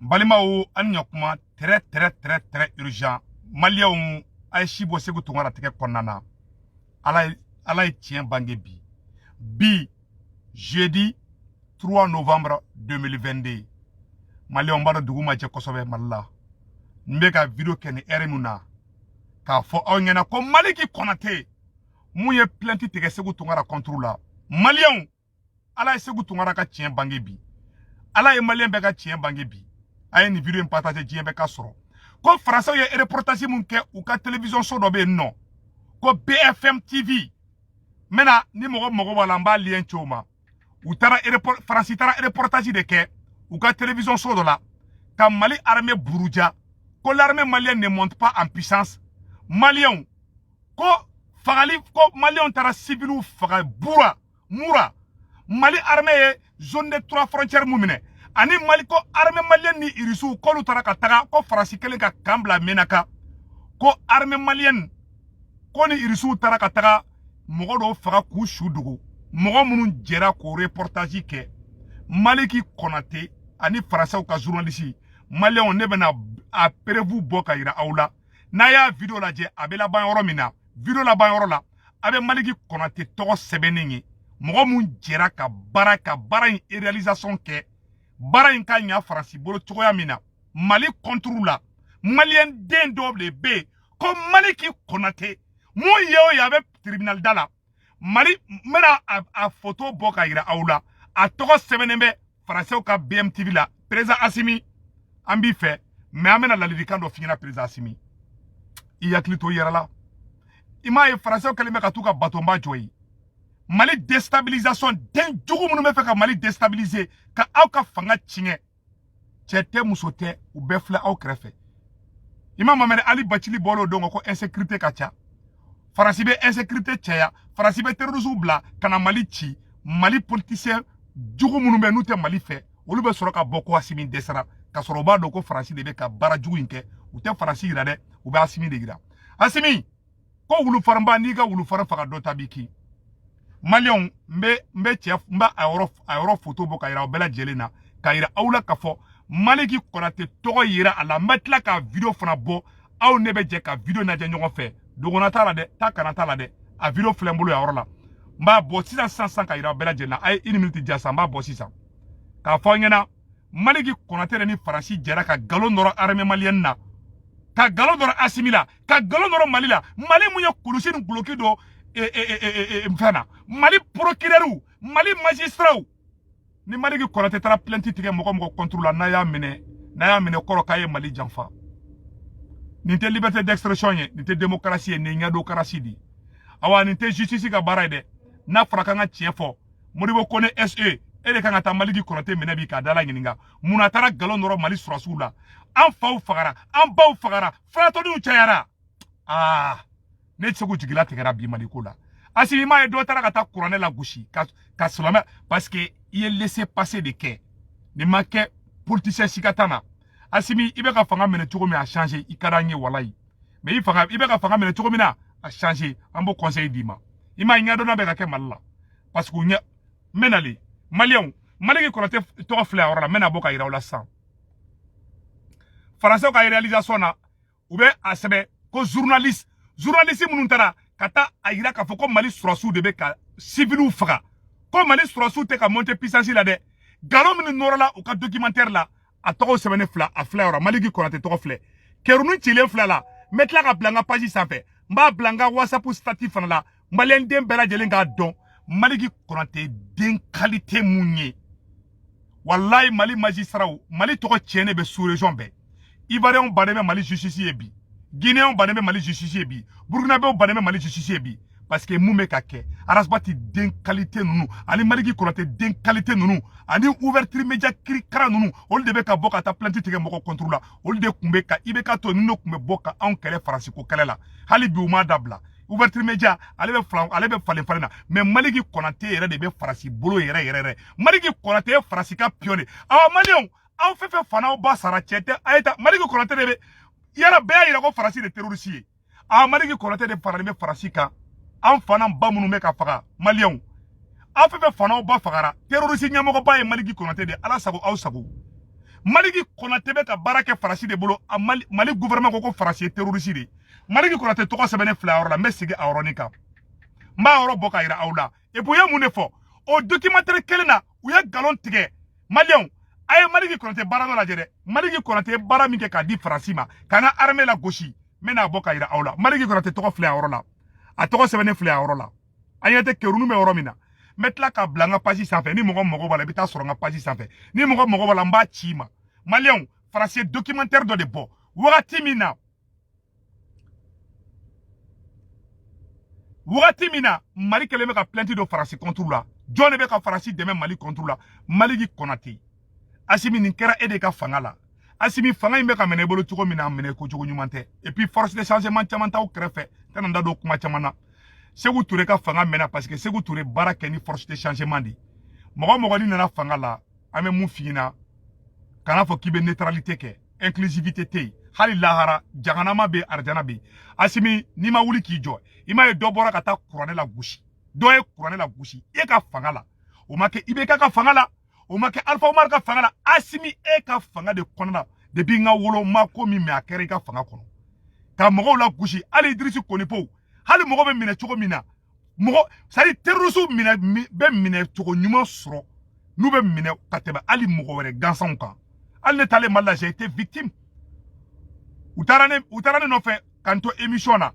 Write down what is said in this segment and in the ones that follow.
N balimaw, an ni ɲakuma. Très très très très urgent, Maliyɛnw, a ye si bɔ Segu Tunkara tigɛ kɔnɔna na. Ala ye, Ala ye tiɲɛ bange bi. Bi jeudi 3 novembre 2022, Maliyɛnw b'a dɔn dugu ma jɛ kosɛbɛ Mali la. N bɛ ka vidéo kɛ ni heure min na k'a fɔ aw ɲɛna ko Maliki Kɔnate mun ye plainte tigɛ Segu Tunkara contre la. Maliyɛnw, Ala ye Segu Tunkara ka tiɲɛ bange bi. Ala ye Maliyɛn bɛɛ ka tiɲɛ bange bi. A ye nin vidéo in partage, diɲɛ bɛɛ ka sɔrɔ ko Faransɛw ye reportage mun kɛ u ka télévision so dɔ bɛ yen nɔ ko BFM TV. N bɛna ni mɔgɔ mago b'a la, n b'a lien ci o ma. U taara, Faransi taara reportage de kɛ u ka télévision so dɔ la ka Mali armée buruja ko l'armée malienne ne monte pas en puissance. Maliyɛnw, ko fagali, ko Maliyɛnw taara civiliw faga Bura Mura. Mali armée ye zone de trois frontières mun minɛ ani Mali, ko armée malienne ni Irisiw k'olu taara ka taga, ko Faransi kelen ka kan bila Menaka, ko armée malienne ko ni Irisiw taara ka taga mɔgɔ dɔw faga k'u su dogo. Mɔgɔ minnu jɛra k'o reportage kɛ, Maliki Kɔnate ani Faransɛw ka journaliste. Maliyɛnw, ne bɛna a preuve bɔ ka yira aw la. N'a y'a vidéo lajɛ, a bɛ laban yɔrɔ min na, vidéo laban yɔrɔ la, a bɛ Maliki Kɔnate tɔgɔ sɛbɛnnen ye. Mɔgɔ mun jɛra ka baara in réalisation kɛ, baara in ka ɲa Faransi bolo cogoya min na Mali contre la, Maliyɛn den dɔw de bɛ yen ko Maliki Kɔnate. Mun ye o ye, a bɛ tribunal da la Mali. N bɛna a photo bɔ ka yira aw la. A tɔgɔ sɛbɛnnen bɛ Faransɛw ka BMTV la. Président Asimi, an b'i fɛ, mais an bɛna ladilikan dɔ f'i ɲɛna. Président Asimi, i hakili to i yɛrɛ la. I m'a ye, Faransɛw kɛlen bɛ ka t'u ka batonba jɔ yen. Mali déstabilisation, den jugu minnu bɛ fɛ ka Mali déstabiliser, ka aw ka fanga tiɲɛ, cɛ tɛ, muso tɛ, u bɛɛ filɛ aw kɛrɛfɛ. I ma Mamɛdi Ali Bacili bɔra o don ko insécurité ka ca. Faransi bɛ insécurité caya, Faransi bɛ terroristes bila ka na Mali ci. Mali politicien jugu minnu bɛ n'u tɛ Mali fɛ, olu bɛ sɔrɔ ka bɔ ko Asimi dɛsɛra, ka sɔrɔ u b'a dɔn ko Faransi de bɛ ka baara jugu in kɛ. U tɛ Faransi yira dɛ, u bɛ Asimi de yira. Asimi ko wulufarinba, n'i ka wulufarin faga, dɔ ta b'i kin. Maliyɛnw, n bɛ cɛ, n bɛ a yɔrɔ photo bɔ ka yira aw bɛɛ lajɛlen na, ka yira aw la k'a fɔ Maliki Kɔnate tɔgɔ yira a la. N bɛ tila ka vidéo fana bɔ, aw ne bɛ jɛ ka vidéo lajɛ ɲɔgɔn fɛ. Dogona t'a la dɛ, ta kana t'a la dɛ. A vidéo filɛ n bolo yan yɔrɔ la. N b'a bɔ sisan sisan sisan ka yira aw bɛɛ lajɛlen na. A ye une minute diya sisan, n b'a bɔ sisan k'a fɔ aw ɲɛna. Maliki Kɔnate yɛrɛ ni Faransi jɛra ka nkalon nɔrɔ armée malienne na, ka nkalon nɔrɔ Asimi la, ka nkalon nɔrɔ Mali la. Mali mun ye kulusi ni guloki don fɛn na, Mali procureur, Mali magistrat. Ni Maliki Kɔnate taara plainte tigɛ mɔgɔ mɔgɔ contre la, n'a y'a minɛ, n'a y'a minɛ, kɔrɔ k'a ye Mali janfa. Nin tɛ liberté d'expression ye, nin tɛ démocratie ye, nin ye ɲɛdocratie de ye. Awa, nin tɛ justice ka baara ye dɛ. N'a fɔra k'an ka tiɲɛ fɔ, Modibo Kone SE, e de kan ka taa Maliki Kɔnate minɛ bi k'a dala ɲininka mun na taara nkalon nɔrɔ Mali sɔrɔsiw la. An faw fagara, an baw fagara, furatɔniw cayara. Aa, ne Segu jigila tigɛra bi Maliko la. Asimi m'a ye, dɔ taara ka taa kuranɛ la gosi ka silamɛ, parce que i ye laisser passer de kɛ. Nin ma kɛ politicien si ka taa na. Asimi, i bɛ ka fanga minɛ cogo min, a changer. I ka d'an ye walayi, mais i fanga, i bɛ ka fanga minɛ cogo min na, a changer. An b'o conseil d'i ma. I m'a ye, ɲɛdɔnna bɛ ka kɛ Mali la, parce que u ɲɛ n bɛ nalen. Maliyɛnw, Maliki Kɔnate tɔgɔ filɛ a yɔrɔ la. N bɛna bɔ ka yira aw la sisan. Faransɛw ka réalisation na, u bɛ a sɛbɛn ko journaliste. Journaliste minnu taara ka taa a yira k'a fɔ ko Mali sɔrɔsiw de bɛ ka civiliw faga, ko Mali sɔrɔsiw tɛ ka monter puissance la dɛ. Nkalon minnu nɔrɔla u ka documentaire la, a tɔgɔ sɛbɛnnen fila, a filɛ yɔrɔ. Maliki Kɔnate tɔgɔ filɛ, kɛrunu cilen filɛ la. N bɛ tila ka bila n ka page sanfɛ, n b'a bila n ka WhatsApp statut fana la, Maliyɛn den bɛɛ lajɛlen k'a dɔn Maliki Kɔnate den qualité mun ye. Walayi, Mali magistrat, Mali tɔgɔ tiɲɛnen bɛ sous région bɛɛ. Ivoiriyɛnw bannen bɛ Mali justice ye bi, Guinéenw bannen bɛ Mali justice ye bi, Burkinabɛw bannen bɛ Mali justice ye bi, parce que mun bɛ ka kɛ? Arasibati den qualité ninnu ani Maliki Kɔnate den qualité ninnu ani ouverture média kirikara ninnu, olu de bɛ ka bɔ ka taa plainte tigɛ mɔgɔ contre la. Olu de tun bɛ ka IBK to ninnu tun bɛ bɔ ka anw kɛlɛ Faransi ko kɛlɛ la. Hali bi u m'a dabila. Ouverture média, ale bɛ falan, ale bɛ falen falen na, mais Maliki Kɔnate yɛrɛ de bɛ Faransi bolo yɛrɛ yɛrɛ yɛrɛ. Maliki Kɔnate ye Faransi ka pion de. Awa, Maliyɛnw, aw fɛn fɛn fana, aw ba sara, cɛ tɛ, a ye taa. Maliki Kɔnate de bɛ yala bɛɛ y'a yira ko Faransi de terroriste ye. A Maliki Kɔnate de faralen bɛ Faransi kan. An fa n'an ba minnu bɛ ka faga, Maliyɛnw, aw fɛn fɛn fanaw ba fagara, terroriste ɲɛmɔgɔba ye Maliki Kɔnate de. Ala sago, aw sago. Maliki Konate bɛ ka baara kɛ Faransi de bolo. A Mali, Mali gouvernement ko ko Faransi ye terroriste de ye. Maliki Konate tɔgɔ sɛbɛnnen filɛ a yɔrɔ la. N bɛ segin a yɔrɔnin kan, n b'a yɔrɔ bɔ ka yira aw la. Et puis u ye mun de fɔ o documentaire kelen na? U ye nkalon tigɛ. Maliyɛnw, a ye Maliki Konate baara dɔ lajɛ dɛ. Maliki Konate ye baara min kɛ k'a di Faransi ma k'an ka armée la gosi, n bɛna bɔ ka yira aw la. Maliki Konate tɔgɔ filɛ a yɔrɔ la, a tɔgɔ sɛbɛnnen filɛ a yɔrɔ la. An ɲɛ tɛ kerunu bɛ yɔrɔ min na. N bɛ tila k'a bila n ka page sanfɛ. Ni mɔgɔ mago b'a la, i bɛ taa sɔrɔ n ka page sanfɛ. Ni mɔgɔ mago b'a la, n b'a ci i ma. Maliyɛnw, Faransi ye documentaire dɔ de bɔ wagati min na, wagati min na Mali kɛlen bɛ ka plainte don Faransi contre la. Jɔn de bɛ ka Faransi dɛmɛ Mali contre la? Maliki Konate. Asimi, nin kɛra e de ka fanga la. Asimi, fanga in bɛ ka minɛ i bolo cogo min na, a minɛ ko cogo ɲuman tɛ. Et puis force de changement caman t'aw kɛrɛfɛ. N tɛna n da don kuma caman na. Sékou Touré ka fanga mɛnna parce que Sékou Touré baara kɛ ni force de changement de ye. Mɔgɔ mɔgɔ ni nana fanga la, an bɛ mun f'i ɲɛna? Kana fɔ k'i bɛ neutralité kɛ, inclusivité tɛ yen. Hali lahara, jahanama bɛ yen, arijana bɛ yen. Asimi, n'i ma wuli k'i jɔ, i m'a ye dɔ bɔra ka taa kuranɛ la gosi, dɔ ye kuranɛ la gosi e ka fanga la. O ma kɛ IBK ka fanga la, o ma kɛ Alpha Oumar ka fanga la. Asimi, e ka fanga de kɔnɔna na, depuis n ka wolo ma ko min mɛn, a kɛra i ka fanga kɔnɔ ka mɔgɔw la gosi. Hali Idrisi Konipo, hali mɔgɔ bɛ minɛ cogo min na, mɔgɔ, c'est à dire terroriste minɛ bɛ minɛ cogo ɲuman sɔrɔ, n'u bɛ minɛ ka tɛmɛ hali mɔgɔ wɛrɛ gansanw kan. Hali ne taalen Mali la, j'ai été victime. U taara ne nɔfɛ ka n to émission na,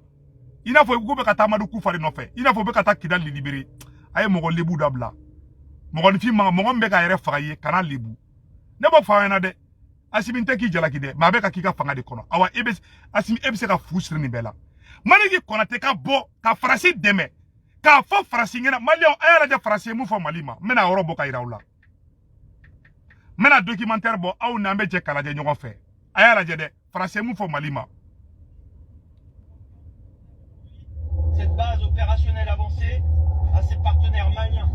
i n'a fɔ k'u bɛ ka taa Amadu Kufa de nɔfɛ, i n'a fɔ u bɛ ka taa Kidali libéré. A ye mɔgɔ lebu dabila. Mɔgɔninfin man, mɔgɔ min bɛ k'a yɛrɛ faga i ye, kana lebu. Ne b'o fɔ aw ɲɛna dɛ. Asimi tɛ k'i jalaki dɛ, mais a bɛ ka k'i ka fanga de kɔnɔ. Awa, e bɛ Asimi, e bɛ se ka fu siri nin bɛɛ la. Maliki Konate ka bɔ ka Faransi dɛmɛ k'a fɔ Faransi ɲɛna. Maliyɛnw, a y'a lajɛ Faransi ye mun fɔ Mali ma. N bɛna a yɔrɔ bɔ ka yira aw la. N bɛna documentaire bɔ, aw n'an bɛ jɛ k'a lajɛ ɲɔgɔn fɛ. A y'a lajɛ dɛ, Faransi ye mun fɔ Mali ma. Cette base opérationnelle avancée à ses partenaires maliens.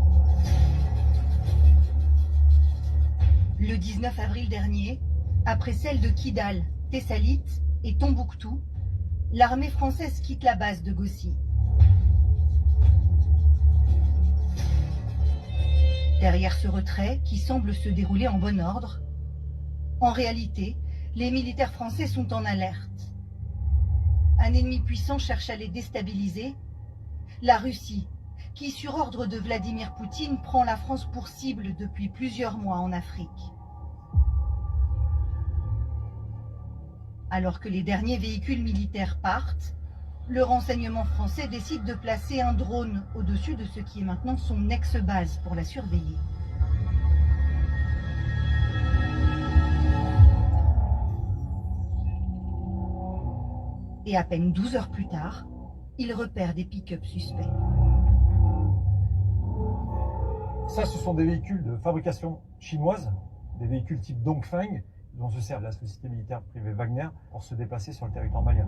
Le 19 avril dernier, après celle de Kidal, Tessalit et Tombouctou, l'armée française quitte la base de Gossi. Derrière ce retrait, qui semble se dérouler en bon ordre, en réalité, les militaires français sont en alerte. Un ennemi puissant cherche à les déstabiliser, la Russie, qui, sur ordre de Vladimir Poutine, prend la France pour cible depuis plusieurs mois en Afrique. Alors que les derniers véhicules militaires partent, le renseignement français décide de placer un drone au-dessus de ce qui est maintenant son ex-base pour la surveiller. Et à peine 12 heures plus tard, il repère des pick-up suspects. Ça, ce sont des véhicules de fabrication chinoise, des véhicules type Dongfeng, dont se sert la société militaire privée Wagner pour se déplacer sur le territoire malien.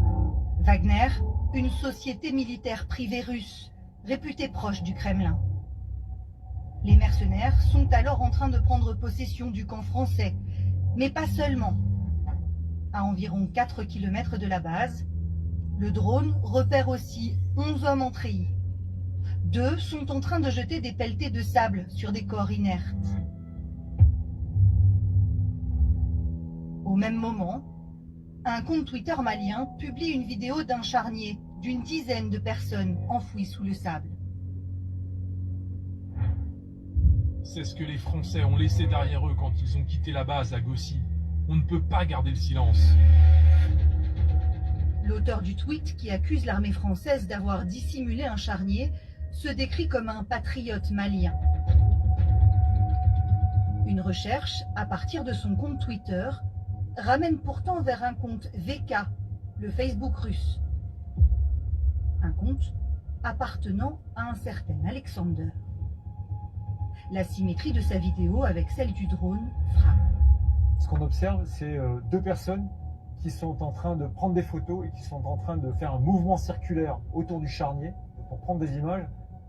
Wagner, une société militaire privée russe, réputée proche du Kremlin. Les mercenaires sont alors en train de prendre possession du camp français, mais pas seulement. À environ 4 km de la base, le drone repère aussi 11 hommes en treillis. 2 sont en train de jeter des pelletées de sable sur des corps inertes. Au même moment, un compte Twitter malien publie une vidéo d'un charnier d'une dizaine de personnes enfouies sous le sable. C'est ce que les Français ont laissé derrière eux quand ils ont quitté la base à Gossi. On ne peut pas garder le silence. L'auteur du tweet qui accuse l'armée française d'avoir dissimulé un charnier se décrit comme un patriote malien. Une recherche, à partir de son compte Twitter, ramène pourtant vers un compte VK, le Facebook russe. Un compte appartenant à un certain Alexander. La symétrie de sa vidéo avec celle du drone frappe. Ce qu'on observe, c'est deux personnes qui sont en train de prendre des photos et qui sont en train de faire un mouvement circulaire autour du charnier pour prendre des images.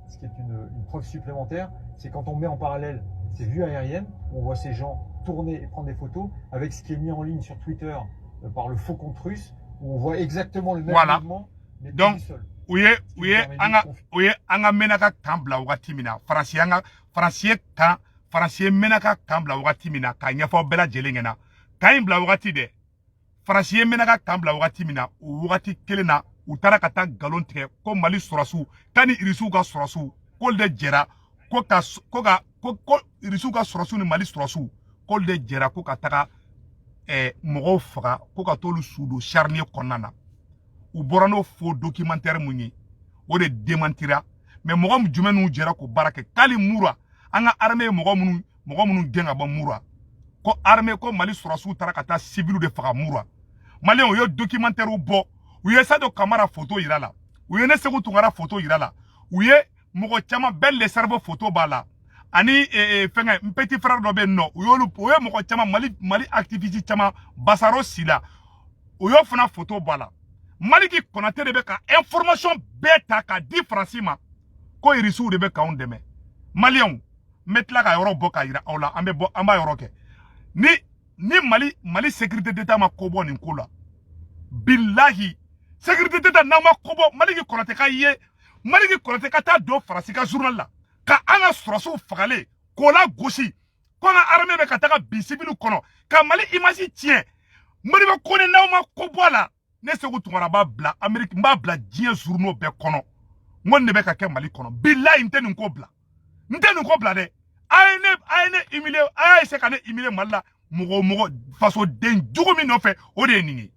Ce qui est une preuve supplémentaire, c'est quand on met en parallèle ces vues aériennes, où on voit ces gens tourner et prendre des photos, avec ce qui est mis en ligne sur Twitter par le faux compte russe, où on voit exactement le même Voilà. mouvement, mais Donc, du sol. U ye an ka Menaka kan bila wagati min na, Faransi ye kan, Faransi ye Menaka kan bila wagati min na k'a ɲɛfɔ bɛɛ lajɛlen ɲɛna. Camp in bila wagati dɛ, Faransi ye Menaka camp bila wagati min na, o wagati kelen na u taara ka taa nkalon tigɛ ko Mali sɔrɔsiw k'a ni Irisiw ka sɔrɔsiw k'olu de jɛra ko ka ko ka ko ko Irisiw ka sɔrɔsiw ni Mali sɔrɔsiw k'olu de jɛra ko ka taga mɔgɔw faga, ko ka t'olu su don charnier kɔnɔna na. U bɔra n'o faux documentaire mun ye, o de démentira. Mais mɔgɔ jumɛn n'u jɛra k'o baara kɛ? K'ali Mura, an ka armée ye mɔgɔ minnu gɛn ka bɔ Mura, ko armée, ko Mali sɔrɔsiw taara ka taa civiliw de faga Mura. Maliyɛnw, u ye documentaire bɔ, u ye Sadio Kamara photo yira la, u ye ne Segu Tunkara photo yira la, u ye mɔgɔ caman bɛɛ, le cerveau photo b'a la, ani fɛngɛ n petit frère dɔ bɛ yen nɔ, u y'olu, u ye mɔgɔ caman, Mali activiste caman, Basaro Sila, u y'o fana photo bɔ a la. Maliki Konate de bɛ ka information bɛɛ ta k'a di Faransi ma ko Irisiw de bɛ k'anw dɛmɛ. Maliyɛnw, n bɛ tila ka yɔrɔ bɔ k'a yira aw la. An bɛ bɔ, an b'a yɔrɔ kɛ ni Mali sécurité d'État ma ko bɔ nin ko la. Bilahi, sécurité d'État n'aw ma ko bɔ, Maliki Konate ka ye, Maliki Konate ka taa don Faransi ka journal la ka an ka sɔrɔsiw fagalen k'o la gosi, ko an ka armée bɛ ka taga bin civil kɔnɔ ka Mali image tiɲɛ. Modibo Kone, n'aw ma ko bɔ a la, ne Segu Tunkara b'a bila Amérique, n b'a bila diɲɛ journaux bɛɛ kɔnɔ. N ko nin de bɛ ka kɛ Mali kɔnɔ. Bilahi, n tɛ nin ko bila, n tɛ nin ko bila dɛ. A ye ne humilier, a y'a essayer ka ne humilier Mali la. Mɔgɔ o mɔgɔ fasoden jugu min nɔfɛ, o de ye nin ye,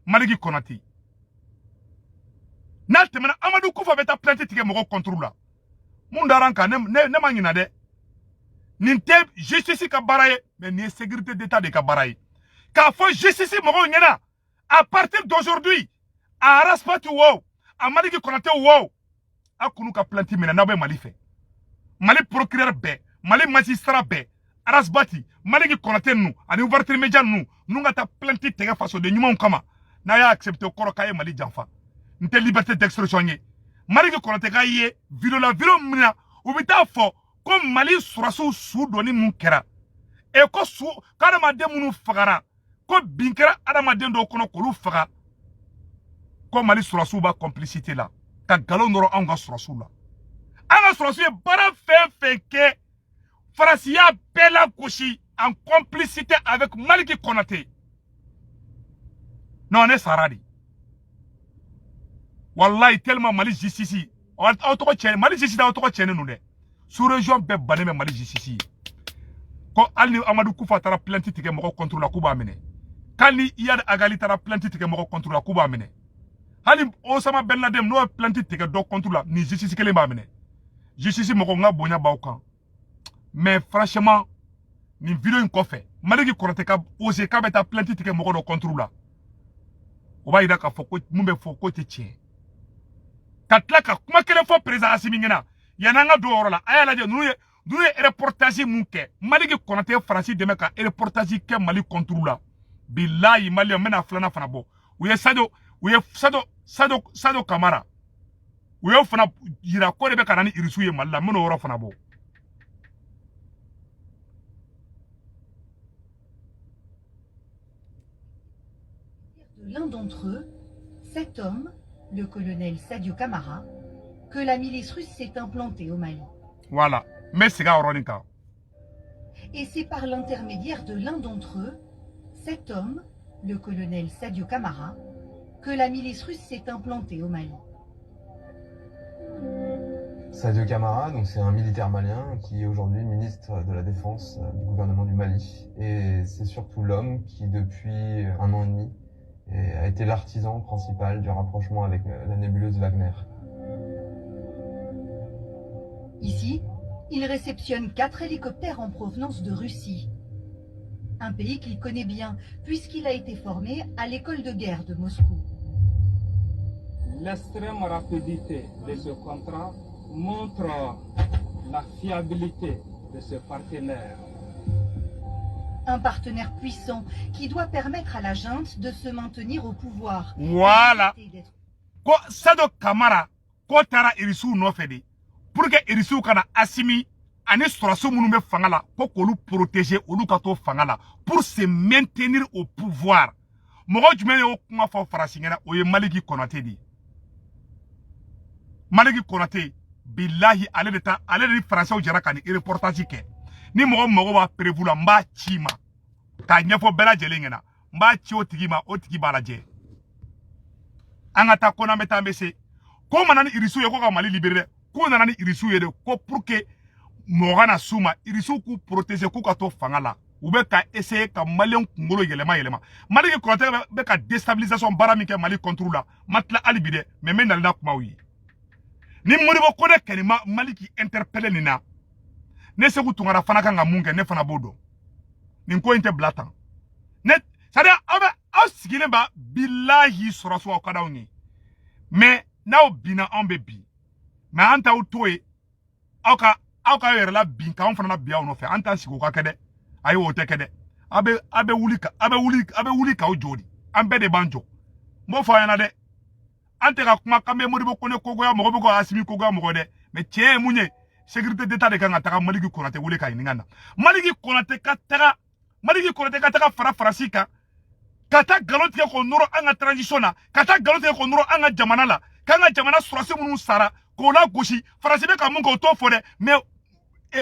Maliki Konate. N'a tɛmɛna, Amadu Kufa bɛ taa plainte tigɛ mɔgɔw contre la. Mun dara n kan? Ne ma ɲina dɛ. Nin tɛ justice ka baara ye, mais nin ye sécurité d'État de ka baara ye, k'a fɔ justice mɔgɔw ɲɛna à partir d'aujourd'hui, a Ras Bath wo, a Maliki Konate wo, a k'olu ka plainte minɛ. N'aw bɛ Mali fɛ, Mali procureur bɛɛ, Mali magistrat bɛɛ, Ras Bath, Maliki Konate ninnu ani Ouverture Média ninnu, ninnu ka taa plainte tigɛ fasoden ɲumanw kama. N'a y'a accepté, kɔrɔ k'a ye Mali janfa. N tɛ liberté d'expression ye. Maliki Konate ka ye vidéo la, vidéo min na u bɛ taa fɔ ko Mali sɔrɔsiw su donni mun kɛra e ko su k'adamaden minnu fagara, ko bin kɛra adamaden dɔw kɔnɔ k'olu faga, ko Mali sɔrɔsiw b'a complicité la, ka nkalon nɔrɔ anw ka sɔrɔsiw la. An ka sɔrɔsiw ye baara fɛn fɛn kɛ, Faransi y'a bɛɛ lagosi en complicité avec Maliki Konate. Non, ne sara de wallahi, tellement Mali justice aw tɔgɔ tiɲɛ, Mali justice aw tɔgɔ tiɲɛnen don dɛ. Sous région bɛɛ bannen bɛ Mali justice ye, ko hali ni Amadu Kufa taara plainte tigɛ mɔgɔ contre la, k'u b'a minɛ, k'ali ni Iyad Ag Ghali taara plainte tigɛ mɔgɔ contre la, k'u b'a minɛ, hali Osama Ben Laden n'o ye plainte tigɛ dɔ contre la, nin justice kelen b'a minɛ. Justice mɔgɔ, n ka bonya b'aw kan, mais franchement, nin vidéo in kɔfɛ, Maliki Konate ka osé k'a bɛ taa plainte tigɛ mɔgɔ dɔ contre la, o b'a yira k'a fɔ ko mun bɛ fɔ k'o tɛ tiɲɛ. Ka tila ka kuma kelen fɔ président Asimi ɲɛna yan'an ka don o yɔrɔ la, a y'a lajɛ ninnu ye reportage mun kɛ. Maliki Konate ye Faransi dɛmɛ ka reportage kɛ Mali contre la. Bilahi, Maliyɛn, n bɛna filanan fana bɔ. U ye Sadio, u ye Sadio Kamara, u y'o fana yira ko de bɛ ka na ni Irisiw ye Mali la. N bɛn'o yɔrɔ fana bɔ. De l'un d'entre eux, cet homme, le colonel Sadio Kamara, que la milice russe s'est implantée au Mali. Voilà, n bɛ segin a yɔrɔnin kan. Et c'est par l'intermédiaire de l'un d'entre eux, cet homme, le colonel Sadio Kamara, que la milice russe s'est implantée au Mali. Sadio Camara, donc c'est un militaire malien qui est aujourd'hui ministre de la Défense du gouvernement du Mali. Et c'est surtout l'homme qui, depuis un an et demi, a été l'artisan principal du rapprochement avec la nébuleuse Wagner. Ici, il réceptionne 4 hélicoptères en provenance de Russie. Un pays qu'il connaît bien, puisqu'il a été formé à l'école de guerre de Moscou. L'extrême rapidité de ce contrat montre la fiabilité de ce partenaire. Un partenaire puissant qui doit permettre à la junte de se maintenir au pouvoir. Voilà. Et d'être Ko Sadio Kamara ko taara Irisiw nɔfɛ de pour que Irisiw kana Asimi ani sɔrɔsiw minnu bɛ fanga la, ko k'olu protéger, olu ka to fanga la pour se maintenir au pouvoir. Mɔgɔ jumɛn y'o kuma fɔ Faransi ɲɛna? O ye Maliki Konate de ye. Maliki Konate, bilahi, ale de ta, ale de ni Faransɛw jɛra ka nin reportage kɛ. Ni mɔgɔ mago b'a preuve la, n b'a ci ma. K'a ɲɛfɔ bɛɛ lajɛlen ɲɛna. N b'a ci o tigi ma, o tigi b'a lajɛ. An ka taa ko n'an bɛ taa, an bɛ se. Ko mana ni irisiw ye ko ka Mali libérer dɛ. K'u nana ni irisiw ye de ko pour que mɔgɔ kana s'u ma, irisiw k'u protéger, k'u ka to fanga la. U bɛ ka essayer ka maliyɛn kunkolo yɛlɛma yɛlɛma. Maliki Konate bɛ ka déstabilisation baara min kɛ Mali contre la, ma tila hali bi dɛ, mais n bɛ nali n'a kumaw ye. Ni Modibo Kone kɛni ma Maliki interpellé nin na, ne Seku Tunkara fana kan ka mun kɛ, ne fana b'o dɔn. Nin ko in tɛ bila tan ne. C'est à dire, aw bɛ aw sigilen ba, bilahi, sɔrɔsiw, aw ka d'anw ye, mais n'aw binna, anw bɛ bin. Mais an t'aw to yen, aw ka yɛrɛ la bin k'anw fana bin aw nɔfɛ. An t'an sigi o ka kɛ dɛ. Ayi, o tɛ kɛ dɛ. Aw bɛ wuli k'aw jɔ de. An bɛɛ de b'an jɔ. N b'o fɔ aw ɲɛna dɛ. An tɛ ka kuma k'an bɛ Modibo Kone kogoya mɔgɔ bɛ ko Asimi kogoya mɔgɔ dɛ, mais tiɲɛ ye mun ye? Sécurité d'État de kan ka taga Maliki Konate wele ka ɲininka na. Maliki Konate ka taga, Maliki Konate ka taga fara Faransi kan, ka taa nkalon tigɛ k'o nɔrɔ an ka transition na, ka taa nkalon tigɛ k'o nɔrɔ an ka jamana la, k'an ka jamana sɔrɔsi minnu sara k'o lagosi. Faransi bɛ ka mun kɛ, o t'o fɔ dɛ. Mais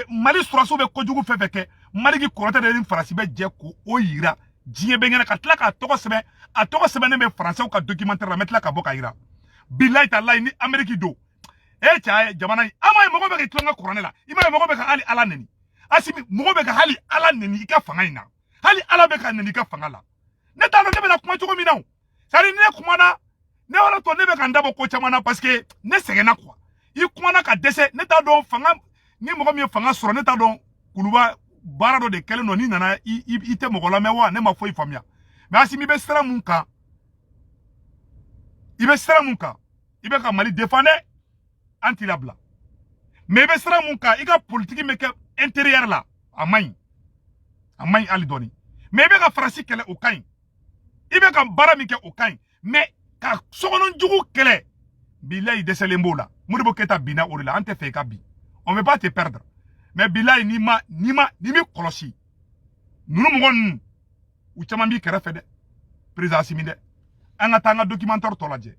Mali sɔrɔsiw bɛ kojugu fɛn fɛn kɛ, Maliki Konate de ni Faransi bɛ jɛ k'o yira diɲɛ bɛɛ ɲɛna, ka tila k'a tɔgɔ sɛbɛn. A tɔgɔ sɛbɛnnen bɛ faransɛw ka documentaire la. N bɛ tila ka bɔ ka yira. Bilayi talayi, ni Amérique don e cɛ ye jamana in, an m'a ye mɔgɔ bɛ k'i tulonkɛ kuranɛ la. I m'a ye mɔgɔ bɛ ka hali Ala neni. Asimi, mɔgɔ bɛ ka hali Ala neni i ka fanga in na. Hali Ala bɛ ka neni i ka fanga la. Ne t'a dɔn ne bɛna kuma cogo min na o. C'est à dire, ni ne kumana, ne wala to ne bɛ ka n dabɔ ko caman na, parce que ne sɛgɛnna quoi. I kumana ka dɛsɛ. Ne t'a dɔn fanga ni mɔgɔ min ye fanga sɔrɔ, ne t'a dɔn kuluba baara dɔ de kɛlen don. N'i nana, i tɛ mɔgɔ lamɛn wa? Ne ma foyi faamuya. Mais Asimi, i bɛ sira mun kan, i bɛ sira mun kan, i bɛ ka Mali défend dɛ, an t'i labila. Mais i bɛ sira mun kan, i ka politique bɛ kɛ intérieur la, a man ɲi, a man ɲi hali dɔɔni. Mais i bɛ ka Faransi kɛlɛ, o ka ɲi. I bɛ ka baara min kɛ, o ka ɲi. Mais ka sokɔnɔ jugu kɛlɛ, bilayi, dɛsɛlen b'o la. Modibo Keyita binna o de la. An tɛ fɛ i ka bin, on veut pas te perdre. Mais bilayi, n'i ma n'i mi kɔlɔsi, ninnu mɔgɔ ninnu, u caman b'i kɛrɛfɛ dɛ, président Asimi dɛ. An ka taa an ka documentaire tɔ lajɛ.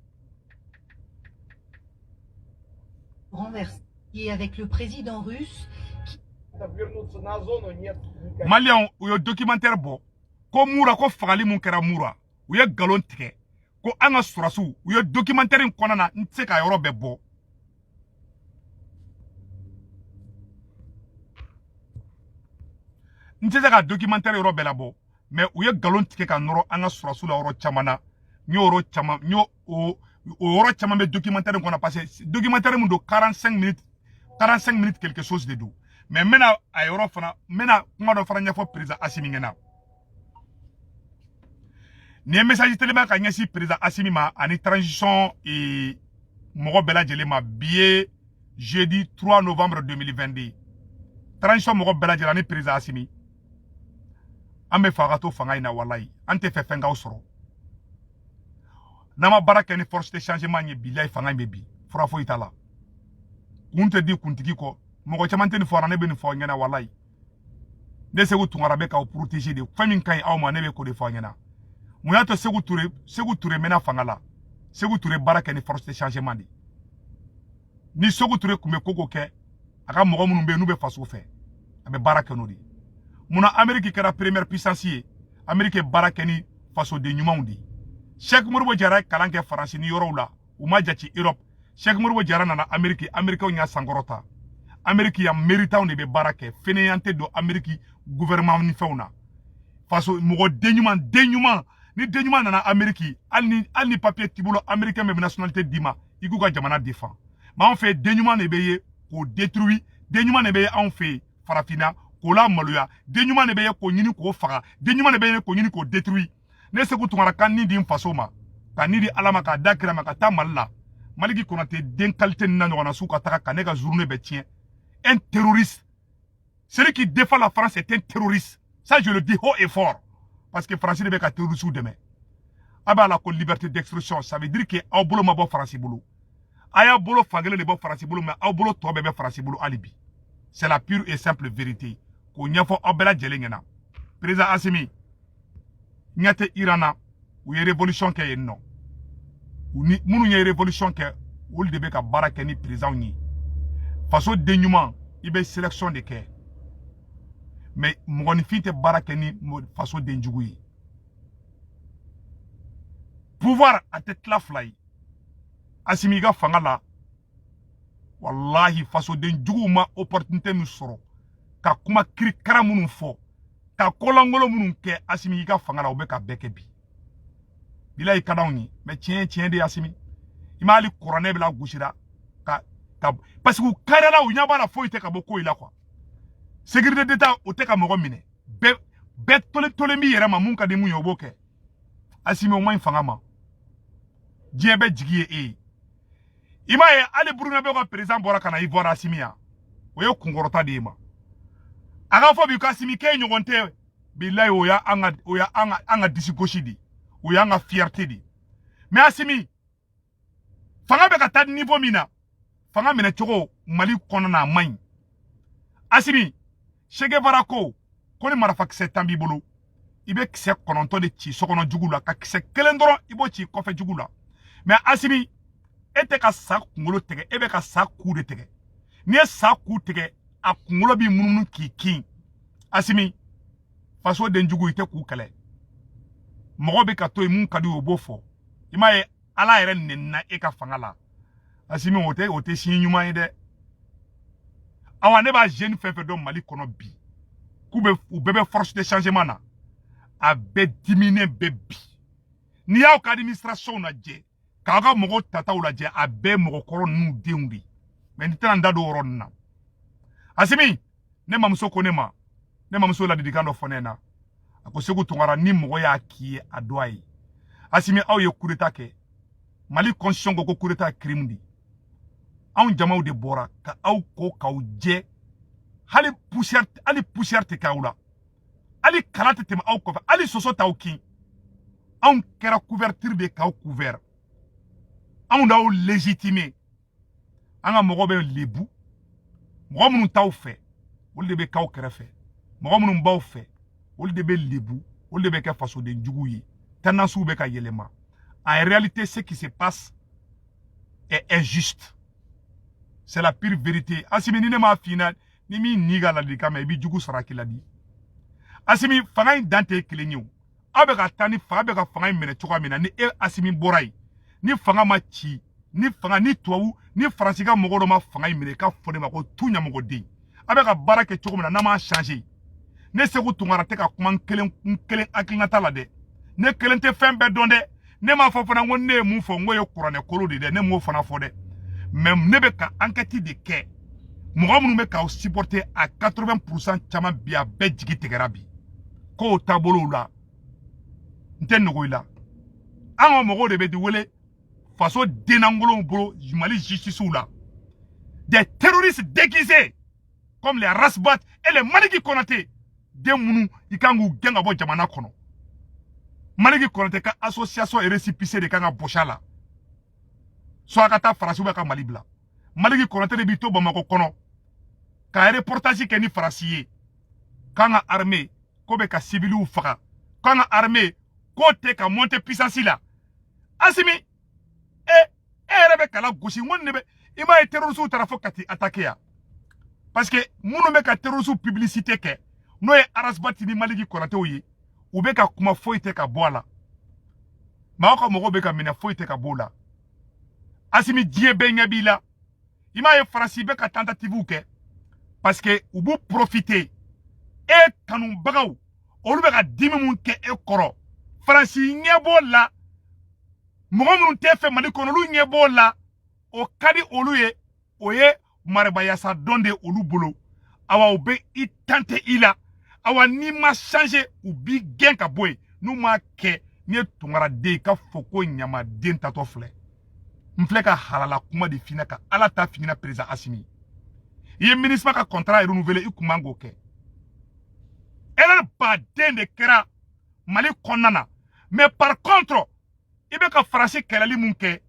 Renversé avec le président russe qui Maliyɛnw, u ye documentaire bɔ ko Mura, ko fagali mun kɛra Mura, u ye nkalon tigɛ ko an ka sɔrɔsiw. U ye documentaire in kɔnɔna na, n tɛ se ka yɔrɔ bɛɛ bɔ. N tɛ se ka documentaire yɔrɔ bɛɛ labɔ, mais u ye nkalon tigɛ ka nɔrɔ an ka sɔrɔsiw la yɔrɔ caman na. N y'o yɔrɔ caman, n y'o o yɔrɔ caman bɛ documentaire in kɔnɔ, parce que documentaire min don, 45 minutes, 45 minutes quelque chose de don. Mais n bɛna a yɔrɔ fana, n bɛna kuma dɔ fana ɲɛfɔ président Asimi ɲɛna. Nin ye message telima ka ɲɛsin président Asimi ma ani transition mɔgɔ bɛɛ lajɛlen ma. Bi ye jeudi 3 novembre 2022. Transition mɔgɔ bɛɛ lajɛlen ani président Asimi, an bɛ fɛ a ka to fanga in na. Walayi, an tɛ fɛ fɛn k'aw sɔrɔ. N'an ma baara kɛ ni force de changement ye, bilayi, fanga in bɛ bin. Fura foyi t'a la. Kun tɛ di kuntigi kɔ. Mɔgɔ caman tɛ nin fɔ, ne bɛ nin fɔ aw ɲɛna. Walayi, ne Seku Tunkara bɛ k'aw protéger de. Fɛn min ka ɲi aw ma, ne bɛ k'o de fɔ aw ɲɛna. Mun y'a to Seku Ture mɛnna fanga la? Seku Ture baara kɛ ni force de changement de. Ni Seku Ture tun bɛ ko ko kɛ, a ka mɔgɔ minnu bɛ yen n'u bɛ faso fɛ, a bɛ baara kɛ n'o de ye. Munna Amérique kɛra première puissance ye? Amérique ye baara kɛ ni fasoden ɲumanw de ye. Cheikh Modibo Jara ye kalan kɛ Faransi ni yɔrɔw la, u ma jate Europe. Cheikh Modibo Jara nana Amérique, Américains y'a sankɔrɔta. Amérique yan, méritants de bɛ baara kɛ. Fainéant tɛ don Amérique gouvernement ni fɛnw na. Faso mɔgɔ den ɲuman, den ɲuman, ni den ɲuman nana Amérique, hali ni papier t'i bolo, américain bɛ nationalité d'i ma, i k'u ka jamana défend. Mais anw fɛ, den ɲuman de bɛ ye k'o détruire. Den ɲuman de bɛ ye anw fɛ yen farafinna k'o la maloya. Den ɲuman de bɛ ye k'o ɲini k'o faga. Den ɲuman de bɛ ye k'o ɲini k'o détruire. Ne Seku Tunkara ka nin di n faso ma, ka nin di Ala ma, k'a da kira ma, ka taa Mali la. Maliki Konate den qualité nin na ɲɔgɔnna su ka taga ka ne ka journée bɛɛ tiɲɛ. Un terroriste, celui qui défend la France est un terroriste, ça je le dis haut et fort, parce que France de bɛ ka terroriste dɛmɛ. A b'a la ko liberté d'expression, ça veut dire que aw bolo ma bɔ Faransi bolo. A y'a bolo fankelen de bɔ Faransi bolo, mais aw bolo tɔ bɛɛ bɛ Faransi bolo hali bi. C'est la pure et simple vérité k'o ɲɛfɔ aw bɛɛ lajɛlen ɲɛna. Président Asimi, ɲɛ tɛ Iran na, u ye révolution kɛ yen nɔ. U ni minnu ye révolution kɛ, olu de bɛ ka baara kɛ ni président ye. Faso den ɲuman, i bɛ sélection de kɛ. Mais mɔgɔninfin tɛ baara kɛ ni faso denjugu ye. Pouvoir a tɛ tila fila ye. Asimi, i ka fanga la, walahi, fasoden juguw ma opportunité min sɔrɔ ka kuma kirikara minnu fɔ, ka kolankolon minnu kɛ, Asimi, i ka fanga la, u bɛ ka bɛɛ kɛ bi. Bilayi, ka d'anw ye, mais tiɲɛ ye tiɲɛ de ye. Asimi, i m'ale kuranɛ bɛ la gosira ka parce que u kariyala, u ɲɛ b'a la, foyi tɛ ka bɔ ko in la quoi. Sécurité d'État, o tɛ ka mɔgɔ minɛ, bɛɛ bɛɛ tolen tolen b'i yɛrɛ ma. Mun ka di mun ye, o b'o kɛ. Asimi, o man ɲi fanga ma. Diɲɛ bɛɛ jigi ye e ye. I m'a ye, hali Burukina ka président bɔra ka na Ivoire. Asimi yan, o ye kunkɔrɔta de ye ma. A ka fɔ bi ko Asimi k'e ɲɔgɔn tɛ, bilayi, o y'an ka o y'an ka an ka disi gosi de, o y'an ka fierté de. Mais Asimi, fanga bɛ ka taa niveau min na, fanga minɛ cogo Mali kɔnɔ na, a man ɲi. Asimi, Che Guevara ko ni marifakisɛ 10 b'i bolo, i bɛ kisɛ 9 de ci sokɔnɔ jugu la, ka kisɛ kelen dɔrɔn i b'o ci kɔfɛ jugu la. Mais Asimi, e tɛ ka sa kunkolo tigɛ, e bɛ ka sa ku de tigɛ. N'i ye sa ku tigɛ, a kunkolo b'i munumunu k'i kin. Asimi, faso den jugu, i tɛ k'u kɛlɛ. Mɔgɔ bɛ ka to yen, mun ka di o b'o fɔ. I m'a ye, Ala yɛrɛ nɛnina e ka fanga la. Asimi, o tɛ signe ɲuman ye dɛ. Awa, ne b'a jeune fɛn fɛn dɔn Mali kɔnɔ bi, k'u bɛ u bɛɛ bɛ force de changement na, a bɛɛ diminen bɛ bi. N'i y'aw ka administration lajɛ, k'aw ka mɔgɔw tataw lajɛ, a bɛɛ mɔgɔkɔrɔ ninnu denw de. Mais n tɛna n da don o yɔrɔ ninnu na. Asimi, ne mamuso ko ne ma, ne mamuso ladilikan dɔ fɔ ne ɲɛna. A ko: "Segu Tunkara, ni mɔgɔ y'a k'i ye, a dɔn a ye." Asimi, aw ye coup d'état kɛ. Mali constitution ko ko coup d'état ye crime de. Anw jamaw de bɔra ka aw ko k'aw jɛ. Hali poussière, hali poussière tɛ k'aw la, hali kala tɛ tɛmɛ aw kɔfɛ, hali soso t'aw kin. Anw kɛra couverture de k'aw couvert, anw d'aw légitimer. An ka mɔgɔw bɛ lebu, mɔgɔ minnu t'aw fɛ, olu de bɛ k'aw kɛrɛfɛ. Mɔgɔ minnu b'aw fɛ, olu de bɛ lebu, olu de bɛ kɛ fasoden juguw ye. Tendance bɛ ka yɛlɛma. En réalité, ce qui se passe est injuste, c'est la pire vérité. Asimi, ni ne m'a f'i ɲɛna, ni min n'i ka ladilikan mɛn, i b'i jugu sara k'i ladi. Asimi, fanga in dan tɛ kelen ye o. Aw bɛ ka taa ni fanga bɛ ka fanga in minɛ cogoya min na, ni e Asimi bɔra yen, ni fanga ma ci, ni fanga ni tubabu ni Faransi ka mɔgɔ dɔ ma fanga in minɛ, i ka fɔ ne ma ko tu ɲamɔgɔden. A bɛ ka baara kɛ cogo min na, n'a m'a changer, ne Segu Tunkara tɛ ka kuma n kelen n kelen hakilinata la dɛ. Ne kelen tɛ fɛn bɛɛ dɔn dɛ. Ne m'a fɔ fana ko ne ye mun fɔ, n ko ye kuranɛ kolo de dɛ. Ne m'o fana fɔ dɛ. Mais ne bɛ ka enquête de kɛ. Mɔgɔ minnu bɛ k'aw supporter à 80% caman bi, a bɛɛ jigi tigɛra bi k'o taabolow la. N tɛ nɔgɔ i la, an ka mɔgɔw de bɛ di wele faso dennangolonw bolo Mali justice la, des terroristes déguisés comme les Ras Bath et les Maliki Konaté. Den minnu i kan k'u gɛn ka bɔ jamana kɔnɔ, Maliki Konaté ka association et récépissé de kan ka bɔsi a la, soit a ka taa Faransi ka Mali bila. Maliki Konaté de b'i to Bamakɔ kɔnɔ ka reportage kɛ ni Faransi ye k'an ka armée ko bɛ ka civiliw faga, k'an ka armée k'o tɛ ka monter puissance la. Asimi, e yɛrɛ bɛ kala gosi. N ko nin de bɛ, i m'a ye, terroristes taara fo Kati attaquer yan, parce que minnu bɛ ka terroristes publicité kɛ, n'o ye Ras Bath ni Maliki Konatéw ye, u bɛ ka kuma, foyi tɛ ka bɔ a la. Maaw ka mɔgɔw bɛ ka minɛ, foyi tɛ ka bɔ o la. Asimi, diɲɛ bɛɛ ɲɛ b'i la. I m'a ye, Faransi bɛ ka tentative kɛ, parce que u b'u profiter e kanubagaw, olu bɛ ka dimi mun kɛ e kɔrɔ, Faransi ɲɛ b'o la. Mɔgɔ minnu tɛ fɛ Mali kɔnɔ, olu ɲɛ b'o la. O ka di olu ye, o ye maribayasa dɔn de olu bolo. Awa, u bɛ i tante i la. Awa, n'i ma changer, u b'i gɛn ka bɔ yen. N'u m'a kɛ, n'i ye tunkaraden ye, ka fɔ ko ɲamaden tatɔ filɛ. N filɛ ka halala kuma de f'i ɲɛna, ka Ala ta f'i ɲɛna. Président Asimi, i ye MINUSMA ka contrat renouveler, i kun man k'o kɛ. Erreur baden de kɛra Mali kɔnɔna na. Mais par contre, i bɛ ka Faransi kɛlɛli mun kɛ,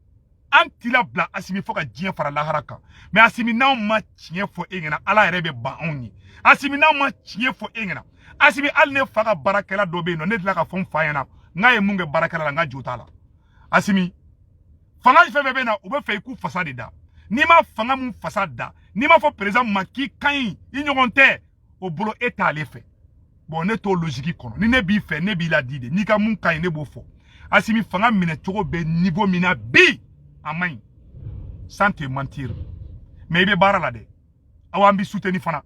an t'i labila Asimi, fo ka diɲɛ fara lahara kan. Mais Asimi, n'anw ma tiɲɛ fɔ e ɲɛna, Ala yɛrɛ bɛ ban anw ye. Asimi, n'anw ma tiɲɛ fɔ e ɲɛna, Asimi, hali ne fa ka baarakɛla dɔ bɛ yen nɔ, ne delila ka fɔ n fa ɲɛna n k'a ye mun kɛ baarakɛla la, n ka jo t'a la. Asimi, fanga fɛn fɛn bɛ na, u bɛ fɛ i k'u fasa de da. N'i ma fanga mun fasa da, n'i ma fɔ président ma k'i ka ɲi, i ɲɔgɔn tɛ o bolo, e t'ale fɛ. Bon, ne t'o logique kɔnɔ. Ni ne b'i fɛ, ne b'i ladi de. N'i ka mun ka ɲi, ne b'o fɔ. Asimi fanga minɛ cogo bɛ niveau min na bi, a man ɲi, sans te mentir. Mais i bɛ baara la dɛ. Awa, an b'i soutenir fana.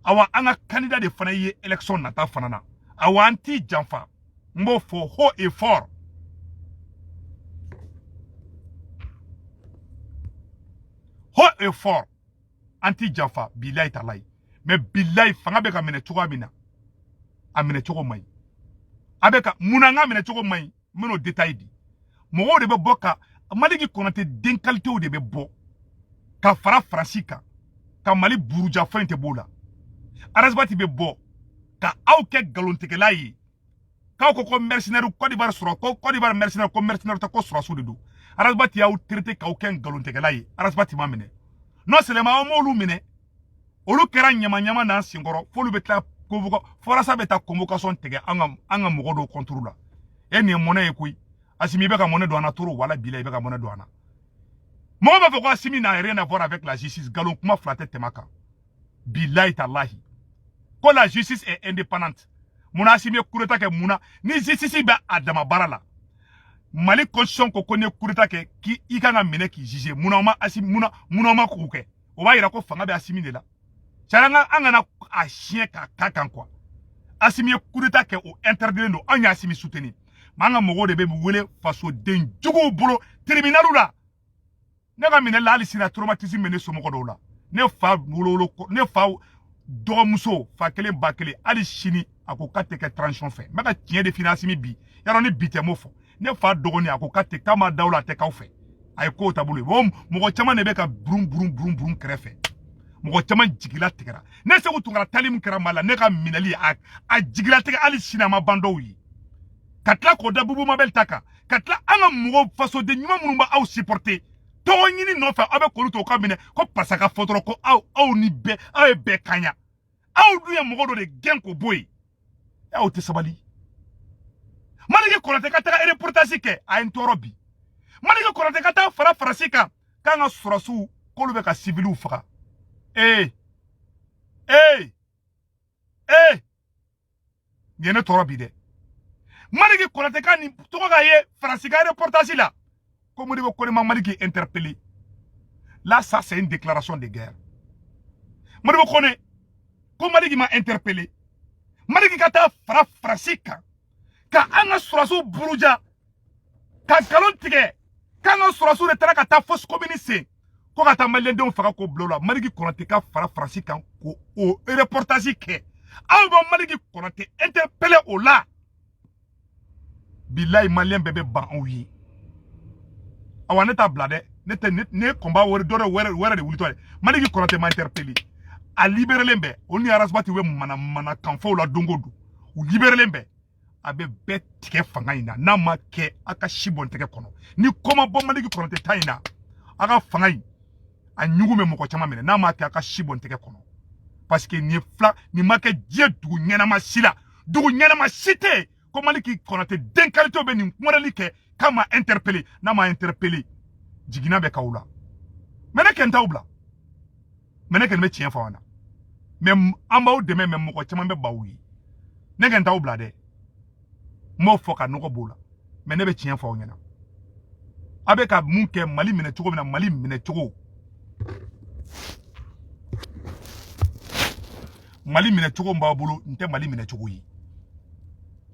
Awa, an ka candidat de fana ye élection nata fana na. Awa, an t'i janfa. N b'o fɔ haut et fort. Haut et fort. An t'i janfa, bilayi talayi. Mais bilayi, fanga bɛ ka minɛ cogoya min na, a minɛ cogo man ɲi. A bɛ ka mun na, an ka minɛ cogo man ɲi, n bɛn'o détail di. Mɔgɔw de bɛ bɔ ka Maliki Konate den qualitéw de bɛ bɔ ka fara Faransi kan, ka Mali buruja fɛn tɛ b'o la. Arasibati bɛ bɔ ka aw kɛ nkalontigɛla ye, k'aw ko ko mercenaire Côte d'Ivoire sɔrɔ, ko Côte d'Ivoire mercenaire, ko mercenaire tɛ, ko sɔrɔsiw de don. Arasibati y'aw traité k'aw kɛ nkalontigɛla ye. Arasibati ma minɛ. Non seulement aw m'olu minɛ, olu kɛra ɲama ɲama n'an senkɔrɔ, f'olu bɛ tila convocation, forasa bɛ taa convocation tigɛ an ka mɔgɔ dɔw contre la. E nin ye mɔnɛ ye koyi. Asimi, i bɛ ka mɔnɛ don an na trop. Wala bila, i bɛ ka mɔnɛ don an na. Mɔgɔ b'a fɔ ko Asimi n'a rien à voir avec la justice. Nkalon kuma fila tɛ tɛmɛ a kan. Bilayi talahi. Ko la justice est indépendante. Munna Asimi ye coup d'état kɛ? Munna ni justice bɛ a dama baara la? Mali constitution ko ko ni ye coup d'état kɛ, k'i kan ka minɛ k'i juger. Munna ma Asimi, munna ma k'o kɛ? O b'a yira ko fanga bɛ Asimi de la. C'est an kana a siɲɛ k'a ka kan quoi. Asimi ye coup d'état kɛ, o interdit don. Anw ye Asimi soutenir. Mais an ka mɔgɔw de bɛ wele fasoden juguw bolo tribunal la. Ne ka minɛ la, hali sini traumatisme bɛ ne somɔgɔ dɔw la. Ne fa wolowolo, ne fa dɔgɔmuso, fa kelen ba kelen, hali sini a ko k'a tɛ kɛ transition fɛ. N bɛ ka tiɲɛ de f'i ɲɛna Asimi bi. Yarɔ, ni bi tɛ, m'o fɔ. Ne fa dɔgɔnin, a ko k'a tɛ, k'a ma da o la, a tɛ k'aw fɛ. A ye kow taabolo ye. Bon, mɔgɔ caman de bɛ ka burun burun burun burun kɛrɛfɛ. Mɔgɔ caman jigila tigɛra. Ne Segu Tunkara tali min kɛra Mali la, ne ka minɛli a jigila tigɛ, hali sini a ma ban dɔw ye. Ka tila k'o da Bubu Mabel ta kan, ka tila an ka mɔgɔ fasoden ɲuman minnu b'aw supporter tɔgɔ ɲini nɔfɛ, aw bɛ k'olu to u ka minɛ ko parce que ka fɔ dɔrɔn ko aw ni bɛɛ, aw ye bɛɛ kaɲa. Aw dun ye mɔgɔ dɔ de gɛn k'o bɔ yen. Aw tɛ sabali. Maliki Konate ka taga reportage kɛ, a ye n tɔɔrɔ bi. Maliki Konate ka taa fara Faransi kan k'an ka sɔrɔsiw k'olu bɛ ka civiliw faga. Ee ee ee, nin ye ne tɔɔrɔ bi dɛ. Maliki Konate ka nin tɔgɔ ka ye Faransi ka reportage la ko Modibo Kone ma Maliki interpellé. Là, ça c'est une déclaration de guerre. Modibo Kone ko Maliki ma interpellé. Maliki ka taa fara Faransi kan ka an ka sɔrɔsiw buruja, ka nkalon tigɛ k'an ka sɔrɔsiw de taara ka taa fosse commune sen ko ka taa maliyɛndenw faga k'o bila o la. Maliki Konate ka fara Faransi kan k'o o reportage kɛ. Aw bɛ Maliki Konate interpellé o la. Bilayi, maliyɛn bɛɛ bɛ ban aw ye. Awa, ne t'a bila dɛ. Ne tɛ ne combat wɛrɛ dɔ wɛrɛ de wulitɔ dɛ. Maliki Konate ma interpellé, a libérélen bɛɛ. Olu ni Arasibati bɛ mana mana kanfɔw la don o don. U libérélen bɛɛ. A bɛ bɛɛ tigɛ fanga in na. N'a ma kɛ, a ka si bɔn tɛgɛ kɔnɔ. Ni ko ma bɔ Maliki Konate ta in na, a ka fanga in a ɲugu bɛ mɔgɔ caman minɛ. N'a ma kɛ, a ka si bɔn tɛgɛ kɔnɔ. Parce que nin ye fila nin ma kɛ diɲɛ dugu ɲɛnama si la. Dugu ɲɛnama si tɛ yen ko Maliki Konate den qualité bɛ nin modèle kɛ k'a ma interpellé. N'a ma interpellé, jiginna bɛ k'aw la. Mais ne kɛn t'aw bila. Mais ne kɛn bɛ tiɲɛ fɔ aw ɲɛna. Mais an b'aw dɛmɛ, mais mɔgɔ caman bɛ baw ye. Ne kɛn t'aw bila dɛ. N b'o fɔ ka nɔgɔ b'o la. Mais ne bɛ tiɲɛ fɔ aw ɲɛna. A bɛ ka mun kɛ Mali minɛ cogo min na, Mali minɛ cogo. Mali minɛ cogo min b'aw bolo, n tɛ Mali minɛ cogo ye.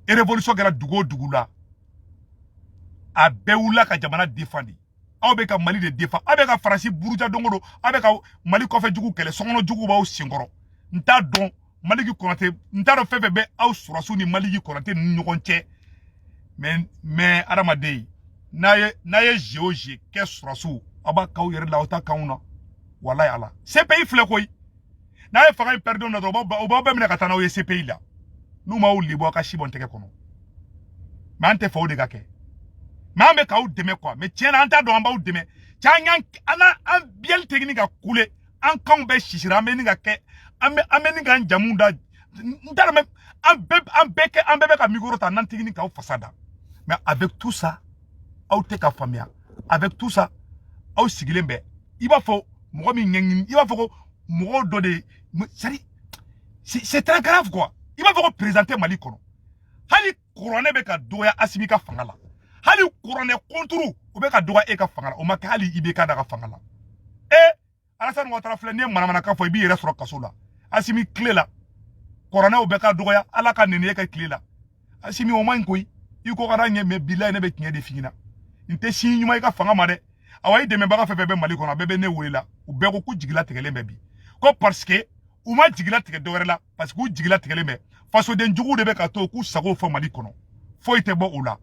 Révolution kɛra dugu o dugu la, a bɛɛ wulila ka jamana défendre. Aw bɛ ka Mali de défendre. Aw bɛ ka Faransi buruja don o don. Aw bɛ ka Mali kɔfɛ jugu kɛlɛ, sokɔnɔ jugu b'aw senkɔrɔ. N t'a dɔn Maliki Konate, n t'a dɔn fɛn fɛn bɛ aw sɔrɔsiw ni Maliki Konate ni ɲɔgɔn cɛ. Mais adamaden, n'a ye jeu o jeu kɛ sɔrɔsiw, aw b'a k'aw yɛrɛ la, aw t'a k'anw na. Walayi ala. CPI filɛ koyi. N'a ye fanga in perdu na dɔrɔn, u b'aw bɛɛ minɛ ka taa n'aw ye CPI la. N'u m'aw lebu, aw ka si bɔn tɛgɛ kɔnɔ. Mais an tɛ fɛ o de ka kɛ. Mais an bɛ k'aw dɛmɛ quoi. Mais tiɲɛ na, an t'a dɔn an b'aw dɛmɛ. Cɛ, an biyɛli tɛ ɲini ka kule. An kanw bɛɛ sisira, an bɛ ɲini ka kɛ, an bɛ ɲini k'an jamu da. N t'a dɔn, an bɛɛ bɛ ka micro ta, n'an tɛ ɲini k'aw fasa da. Mais avec tout ça, aw tɛ ka faamuya. Avec tout ça, aw sigilen bɛ. I b'a fɔ mɔgɔ min ɲɛɲini, i b'a fɔ ko mɔgɔ dɔ de, c'est à dire, c'est très grave quoi. I b'a fɔ ko président tɛ Mali kɔnɔ. Hali kuranɛ bɛ ka dɔgɔya Asimi ka fanga la, hali kuranɛ kunturu o bɛ ka dɔgɔya e ka fanga la. O ma kɛ hali IBK da ka fanga la. E Alassane Ouattara filɛ, n'i ye manamanakan fɔ, i b'i yɛrɛ sɔrɔ kaso la. Asimi tile la, kuranɛw bɛ ka dɔgɔya. Ala ka nɛni e ka tile la, Asimi, o man ɲi koyi. I ko ka da ɲɛ, mais bilayi, ne bɛ tiɲɛ de f'i ɲɛna. N tɛ si ɲuman i ka fanga ma dɛ. Awa, i dɛmɛbaga fɛn fɛn bɛ Mali kɔnɔ, a bɛɛ bɛ ne wele la. U bɛɛ ko k'u jigila tigɛlen bɛ bi, ko parce que u ma jigila tigɛ dɔwɛrɛ la, parce que u jigila tigɛlen bɛ fasoden juguw de bɛ ka to k'u sago fɔ Mali kɔnɔ, foyi tɛ bɔ o la.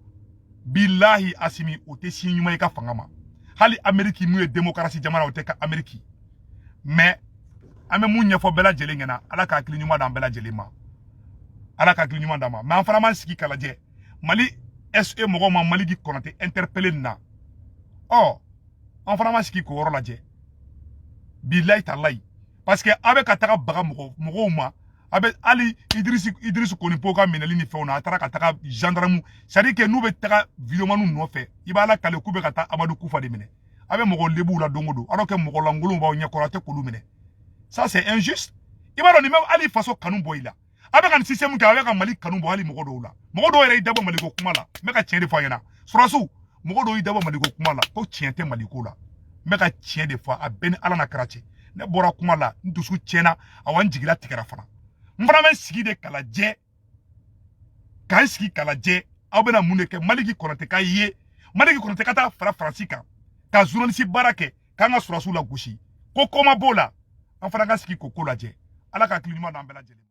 Bilahi, Asimi, o tɛ si ɲuman i ka fanga ma. Hali Ameriki mun ye démocratie jamana, o tɛ ka Ameriki. Mais an bɛ mun ɲɛfɔ bɛɛ lajɛlen ɲɛna? Ala ka hakili ɲuman d'an bɛɛ lajɛlen ma, Ala ka hakili ɲuman d'an ma. Mais an fana m'an sigi k'a lajɛ Mali SE mɔgɔw ma Maliki Kɔnɔtɛ interpellé nin na. Ɔ, an fana m'an sigi k'o yɔrɔ lajɛ, bilayi talayi, parce que a bɛ ka taga baga mɔgɔ mɔgɔw ma. A bɛ hali Idirisi Konipo ka minɛli ni fɛnw na, a taara ka taga gendarme, c'est à dire que n'u bɛ taga videomaniw nɔfɛ, i b'a la kale k'u bɛ ka taa Amadu Kufa de minɛ. A bɛ mɔgɔ lebuw la don o don, alors que mɔgɔ lankolonw b'aw ɲɛkɔrɔ, a tɛ k'olu minɛ. Ça, c'est injuste. I b'a dɔn, nin bɛ hali faso kanu bɔ i la. A bɛ ka nin système kɛ, a bɛ ka Mali kanu bɔ hali mɔgɔ dɔw la. Mɔgɔ dɔw yɛrɛ y'i dabɔ Maliko kuma la. N bɛ ka tiɲɛ de fɔ a ɲɛna, sɔrɔsiw, mɔgɔ dɔw y'i dabɔ Maliko kuma la ko tiɲɛ tɛ Maliko la. N bɛ ka tiɲɛ de fɔ, a bɛɛ ni Ala na kɛra cɛ. Ne bɔra kuma la, n dusu tiɲɛna, awa, n jigila tigɛra fana. N fana bɛ n sigi de k'a lajɛ, k'an sigi k'a lajɛ aw bɛna mun de kɛ. Maliki Kɔnɔtɛ ka ye, Maliki Kɔnɔtɛ ka taa fara Faransi kan ka journaliste baara kɛ, k'an ka sɔrɔsiw la gosi, ko ko ma b'o la. An fana ka sigi k'o ko lajɛ. Ala ka hakili ɲuman d'an bɛɛ lajɛlen ma.